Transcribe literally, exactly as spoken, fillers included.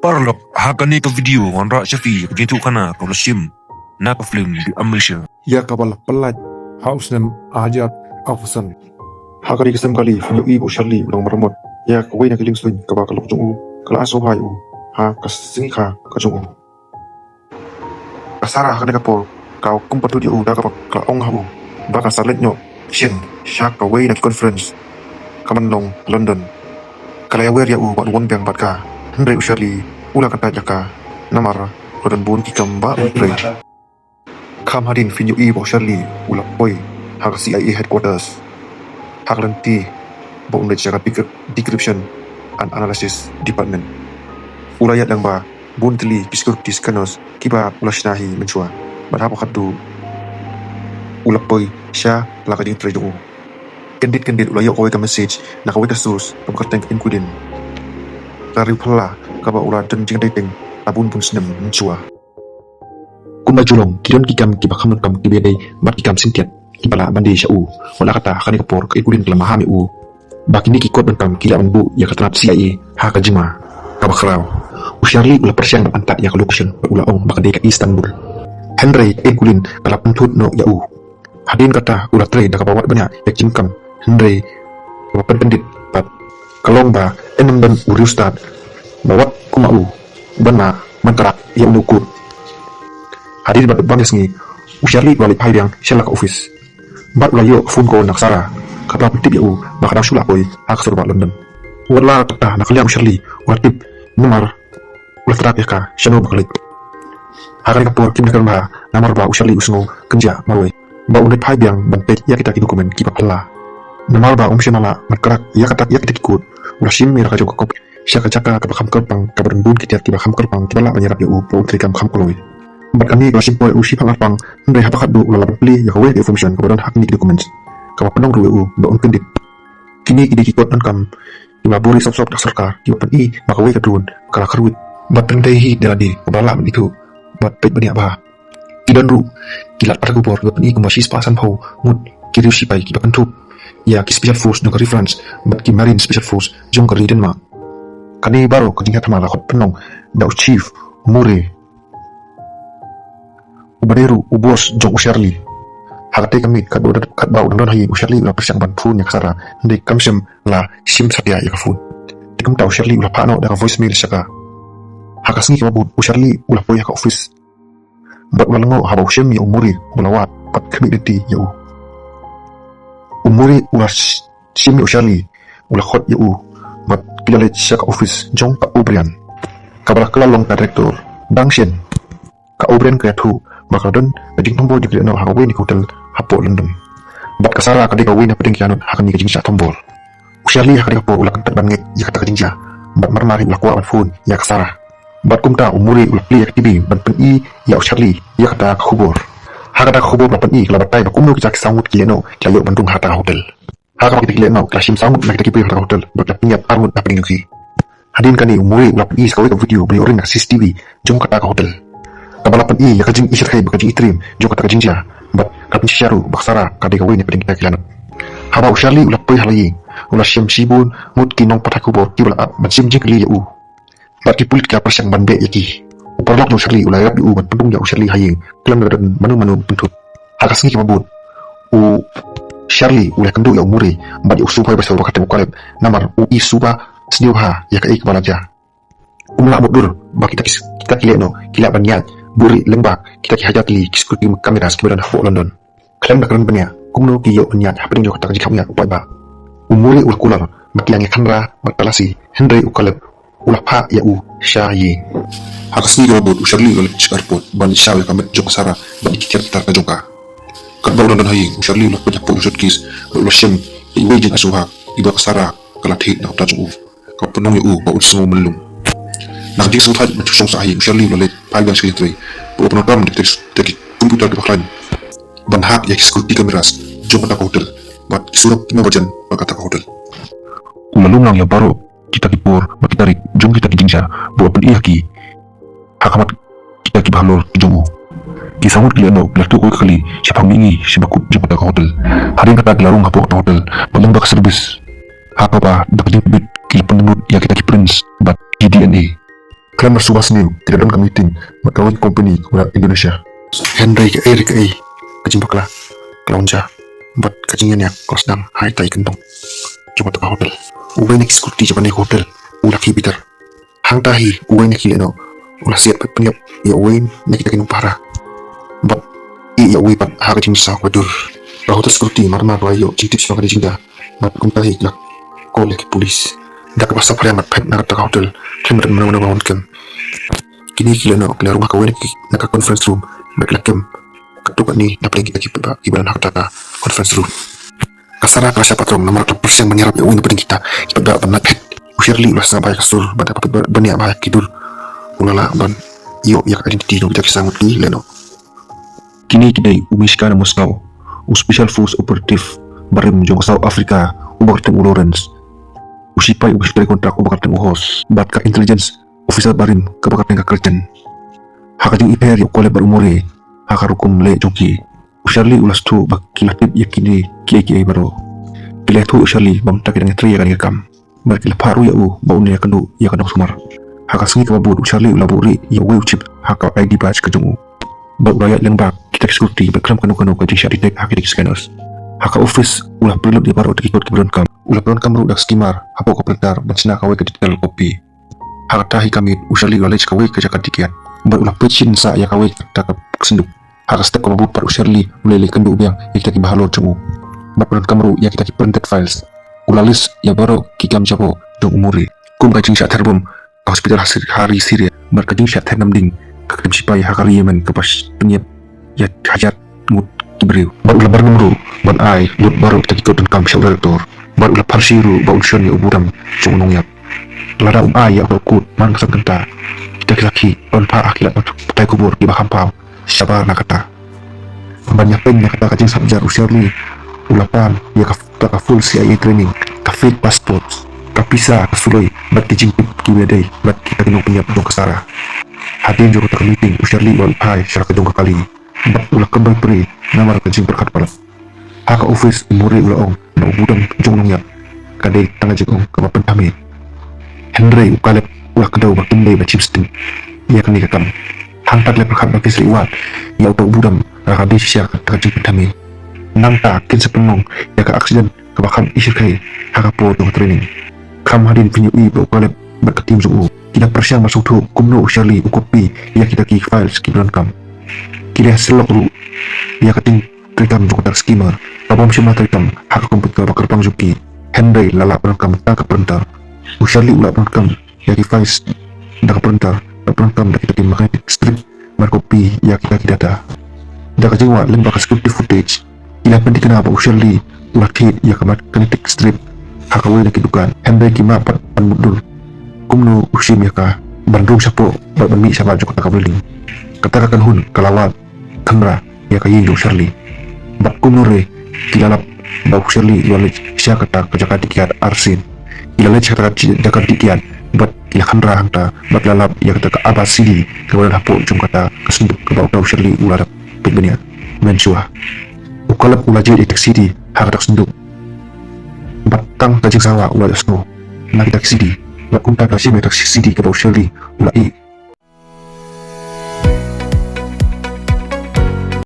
Paralok, ha kane ka video ngan wanrah sha phi ka jingïathuhkhana kaba la shim na ka film The Amnesia, ïa kaba la pyllait ha u snem ar hajar arphew san. Ha kane ka snem kali, phin ïohi ba u Charlie u dang maramot ïa kawei na ki liengsuiñ kaba ka lok jong u ka la ai sngewbha ïa u ha ka sngi kha ka jong u. Ka Sarah ha kane ka por ka kum pynthut ïa u da kaba ka la ong ha u ba ka sa leit noh shen sha kawei na ki conference ka ban long London. Ka la ïawer ïa u bad wan biang bad ka, hynrei u Charlie u la kyntait ïa ka namar u la don bun ki kam ba u trei. Kham hadien phin ïohi ba u Charlie u la poi ha ka C I A headquarters ha ka lynti ba un leit sha ka decry-, decryption and analysis department. U la ïaid lang bad bun tylli ki security scanners kiba u la shna hi mynshuwa. Bad haba khatduh u la poi sha la ka jingtrei jong u. Kyndit kyndit u la ïoh kawei ka message na kawei ka source kaba kyrteng ka Inquiline. Ka riew phylla kaba u la don jingdaiteng la bun bun snem mynshuwa. Kumba ju long, ki don ki kam kiba kham donkam kiba ïadei bad ki kam sngewtiat kiba lah ban die sha u. Wat la katta, ha kane ka por ka Inquiline ka la maham ïa u ba kine ki kot donkam ki lah ban buh ïa ka tnat C I A ha ka jingma kaba khraw. U Charlie u la pyrshang ban antad ïa ka location bad u la ong ba ka dei ka Istanbul. Hynrei ka Inquiline ka la pynthut noh ïa u. Hadien kata u la trei da kaba wad bniah ïa ka jingkam, hynrei kaba pynkyndit pat ka long ba ym don u riewstad ba wad kum u ban lah ban krak ïa une u kot. Hadien ba dep bang ïa sngi, u Charlie u la leit phai biang sha la ka office bad u la ïoh phone call na ka Sarah kaba la pyntip ïa u ba ka dang shu lah poi ha ka sor bah London. Wat la katta, na ka liang u Charlie u la tip namar u la thrang ïa ka shano ba ka leit. Ha kane ka por kim da kren bha namar ba u Charlie u sngew kynjah marwei ba un leit phai biang ban peit ïa kita ki document kiba phylla. Namar ba um shym la lah ban krak ïa kata, ïa kita ki kot, u la shim ïa la ka jong ka copy sha ka jaka kaba kham kyrpang, kaba don bun ki tiar kiba kham kyrpang kiba lah ban ïarap ïa u ba un trei kam kham kloi. Bad kane ka la shim poi u shipang arpang, hynrei haba khatduh u la lah ban plie ïa kawei ka information kaba don ha kine ki documents, kaba pynlong ruh ïa u ba un kyndit. Kine ki dei ki kot donkam kiba buh ri sop sop da ka sorkar, kiba pyni ba kawei ka drone ka la kyrwit bad pynthut hi da lade kaba lah ban ithuh bad peit bniah bha. Ki don ruh ki lad pathai khubor kiba pyni kumba shispah sanphew ngut ki riew sipai kiba kynthup ïa ki special force jong ka ri France bad ki marine special force jong ka ri Denmark. Kane baroh ka jingïathamal la khot pynlong da u Chief Murray, uba dei ruh u boss jong u Charlie. Ha katei ka miet, katba u dang don ha ïing, u Charlie u la pyrshang ban phone ïa ka Sarah, hynrei kam shym la shim satia ïa ka phone. Te kumta u Charlie u la phah noh da ka voicemail sha ka. Ha ka sngi kaba bud u Charlie u la poi ha ka office bad u la lyngngoh haba u shem ïa u Murray uba la wad bad khmih lynti ïa u. U Murray u la sh-, shem ïa u Charlie, u la khot ïa u bad ki la leit sha ka office jong ka O'Brien, kaba la kylla long ka director dang shen. Ka O'Brien ka ïathuh ba ka la don ka jingthombor jingkylliah noh ha kawei na ki hotel hapoh London, bad ka Sarah ka dei kawei na pdeng ki lanot ha kane ka jingshah thombor. U Charlie ha kane ka por u la kyntait ban ngeit ïa kata ka jingjia bad mar mar hi u la kwah ban phone ïa ka Sarah. Bad kumta u Murray u la plie ïa ka T V ban pyni ïa u Charlie ïa kata ka khubor. Ha kata ka khubor la pyni, ka la batai ba kumno kita ki saw ngut ki lehnoh ki la ïoh ban rung ha kata ka hotel. Ha kaba kita ki lehnoh ki la shim saw ngut na kita ki briew ha kata ka hotel bad ki la pynïap ar ngut na pdeng jong ki. Hadien kane u Murray u la pyni sa kawei ka video ba la ïoh ring na ka C C T V jong kata ka hotel, kaba la pyni ïa ka jingïasyrkhei bad ka jingitriem jong kata ka jingjia, bad ka la pynshisha ruh ba ka Sarah ka dei kawei na pdeng kita ki lanot. Haba u Charlie u la poi ha la ïing, u la shem shibun ngut ki nongpathai khubor kiba la ap ban shim jingkylli ïa u. Bad ki pulit ki la pyrshang ban beh ïa ki. U paralok jong u Charlie u la ïarap ïa u ban pynrung ïa u Charlie ha ïing khlem da don mano mano ban pynthut. Ha ka sngi kaba bud u Charlie u la ïakynduh ïa u Murray bad ïa u Suvai ba sngewbha kata u Caleb, namar u i sngewbha sngewbha ïa kaei kaba la jia. Um lah mutdur ba kita ki, kita ki lehnoh ki lah ban ïaid buhrieh lyngba kita ki hajar tylli ki security cameras kiba don hapoh London. Khlem da kren bniah kumno ki ïoh ban ïaid hapdeng jong kata ka jingkham ïaid u paidbah. U Murray u la kular ba ki la nang ïakynrah bad talasi, hynrei u Caleb u la phah ïa u sha ïing. Ha ka sngi kaba bud u Charlie u la leit sha ka airport ban ïashaw ïa ka met jong ka Sarah bad ïa ki tiar ki tar ka jong ka. Katba u dang don ha ïing, u Charlie u la peit hapoh ïa ka suitcase bad u la shem ïa iwei i jingai sngewbha iba ka Sarah ka la thied na ka bynta jong u, kaba pynlong ïa u ba un sngew mlien. Na ka jingsngewthuh ban shu shong sah ha ïing, u Charlie u la leit phai biang sha ka jingtrei bad u la pyndonkam da kita ki computer kiba khlaiñ ban hack ïa ki security cameras jong kata ka hotel bad ki surok ki nongbarjan bad kata ka hotel. U la lum lang ïa baroh kita ki por bad ki tarik jong kita ki jingjia bad u la pyni ïa ki ha khmat kita kiba halor jong u. Ki saw ngut ki lehnoh ki la tuh kawei ka kali shaphang mihngi sha bakut jong kata ka hotel. Hadien kata ki la rung hapoh kata ka hotel bad lyngba ka service ha kaba da ka jingtbit ki la pyndonkam ïa kita ki prints bad ki D N A. Khlem da shu ba sniew ki la don ka meeting bad kawei ka company kaba na Indonesia. Hynrei kaei re kaei ka jingbakla ka la wan jia bad ka jingïaid ka la sdang ha ita i kynpong jong kata ka hotel. Uwei na ki security jong kane ka hotel u la khie bitar. Hangta hi uwei na ki lehnoh u la siat bad pynïap ïa uwei na kita ki nongpahara bad ïa uwei pat ha ka jingsaw kaba dur. Ka hotel security mar mar ka la ïoh jingtip shaphang kane ka jingda bad kumta hi ka la call ïa ki police. Da kaba saphriang bad phet na kata ka hotel khlem da mano mano ba wan kem. Kine ki lehnoh ki la rung ha kawei na ka conference room bad ki la kem katto katne na pdeng kita ki paidbah kiba don ha kata ka conference room. Ka Sarah ka la shah patrong namar ka la pyrshang ban ïarap ïa uwei na pdeng kita ki paidbah ban lait phet. U Shirley u la sngap bha ïa ka sur bad da kaba peit bad ban ïa bha ïa ki dur u la lah ban ïoh ïa ka identity jong kita ki san ngut ki lehnoh. Kine ki dei u Mishka na Moscow, u special force operative barim jong ka South Africa uba kyrteng u Lawrence, u sipai uba shu trei kontrak uba kyrteng u Hoss bad ka intelligence officer barim kaba kyrteng ka Kirsten. Ha ka jingipher ïa u Caleb bad u Murray ha ka rukom leh jong ki, u Shirley u la sngewthuh ba ki la tip ïa kine kiei kiei baroh. Ki la ïathuh ïa u Shirley ba mynta ki dang ïatrei ïa kane ka kam bad ki la phah ruh ïa u ba un ïakynduh ïa ka nongsumar. Ha ka sngi kaba bud u Shirley u la buhrieh ïa uwei u chip ha ka ID badge ka jong u bad u la ïaid lyngba kita ki security bad khlem kano kano ka jingshah detect ha kita ki scanners. Ha ka office u la pynlut ïa baroh kita ki kot kiba donkam. U la pyndonkam ruh da ka skimmer hapoh ka printer ban shna kawei ka digital copy. Ha kata hi ka miet u Shirley u la leit sha kawei ka jaka dih kiad bad u la peit shisha ïa kawei kata ka synduk. Ha ka step kaba bud pat u Shirley u la leit kynduh biang ïa kita kiba halor jong u bad pyndonkam ruh ïa kita ki printed files. U la list ïa baroh ki kam jaboh jong u Murray, kum ka jingshah ther bom ha hospital ha Sir-, ha ri Syria bad ka jingshah ther namding ka kem shipai ha ka ri Yemen kaba pynïap ïa hajar ngut ki briew. Bad u la byrngem ruh ban ai lut baroh kita ki kot donkam sha u director bad u la pharshi ruh ba un shon ïa u budam jong u nongïap. Lada um ai ïa uta u kot man ka san kynta, kita ki sakhi ban phah ha ki lad batai khubor kiba kham phaw shabar na kata. Ban ïapeiñ ïa kata ka jingsngewsih u Shirley u la pan ïa ka, ka full C I A training, ka fake passport, ka pisa, ka suloi bad ki jingtip kiba dei bad kita ki nongpynïap jong ka Sarah. Hadien jong kata ka meeting u Shirley u la leit phai sha la ka jong ka kali bad u la kynduh pyrshah namar ka jingpyrkhat palat. Ha ka office u Murray u la ong ba u budam jong u nongïap ka dei tang ka jingong kaba pynthame. Hynrei u Caleb u la kdew ba kim dei ban shim sting ïa kane ka kam. Hangta ki la pyrkhat ba kin sa leit wad ïa uta u budam ha kaba dei shisha kata ka jingpynthame. Nangta kin sa pynlong ïa ka accident kaba kham ishyrkhei ha ka por jong ka training. Kham hadien phin ïohi ba u Caleb bad ka team jong u ki la pyrshang ban sngewthuh kumno u Shirley u copy ïa kita ki files kiba donkam. Ki la ïasyllok ruh ïa ka jingtreikam jong kata ka skimmer kaba ym shym la treikam ha ka computer ba kyrpang jong ki. Hynrei la lah pyndonkam tang ka printer. U Shirley u lah pyndonkam ïa ki files da ka printer, la pyndonkam da kita ki magnetic strip ban copy ïa kita ki data. Da ka jingwad lyngba ka security footage ki la pynthikna ba u Shirley u la thied ïa ka magnetic strip ha kawei na ki dukan. Hynrei ki map pat ban mutdur kumno u shim ïa ka ban rung shapoh bad ban mih shabar jong kata ka building. Kata ka kynhun ka la wad khynra ïa ka ïing jong u Shirley. Bad kumno re ki la lap ba u Shirley u la leit sha kata ka jaka dih kiad arsien. Ki la leit sha kata ka jaka dih kiad bad ki la khynra hangta bad ki la lap ïa kata ka Abbas CD kaba don hapoh jong kata ka synduk kaba uta u Shirley u la dep peit bniah mynshuwa. U Caleb u la jied ïa kata ka CD ha kata ka synduk bad tang ka jingsawa u la ïohsngew na kita ki CD. Bad kumta ka shim ïa kata ka CD kaba u Shirley u la ïeh